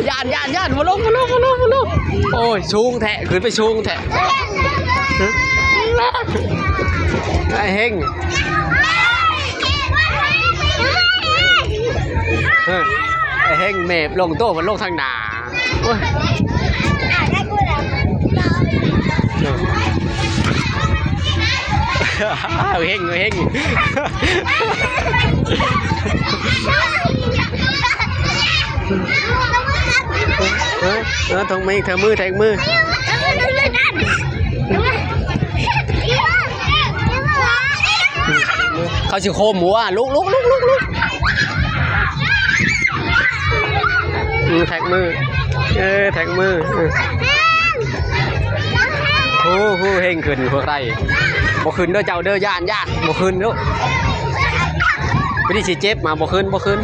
ຢ້ານ ຢ້ານ ຢ້ານ ບໍ່ລົງ ບໍ່ລົງ ບໍ່ລົງ ບໍ່ລົງ. ໂອ້ຍ ສູງແທ້ ຂຶ້ນໄປສູງແທ້. ອ້າຍເຮັງ ເອີ ອ້າຍເຮັງແມ່ລົງໂຕ ມັນລົງທາງໜ້າ. ໂອ້ຍ ເຮັງ ເຮັງ ເອີ ເອີ ຖອງມື ຖອງມື ຖອງມື. ເຂົາຊິໂຄມຫົວ ລຸກ ລຸກ ລຸກ ລຸກ ລຸກ. ອືມ ແທັກມື ເອີ ແທັກມື ເອີ ໂອ້ໂຫ ເຮັງຂຶ້ນພວກໃດ. ບໍ່ຂຶ້ນເດີເຈົ້າເດີ ຢ້ານ ຢ້ານ ບໍ່ຂຶ້ນລູກ. ບໍ່ໄດ້ຊິເຈັບມາ ບໍ່ຂຶ້ນ ບໍ່ຂຶ້ນ.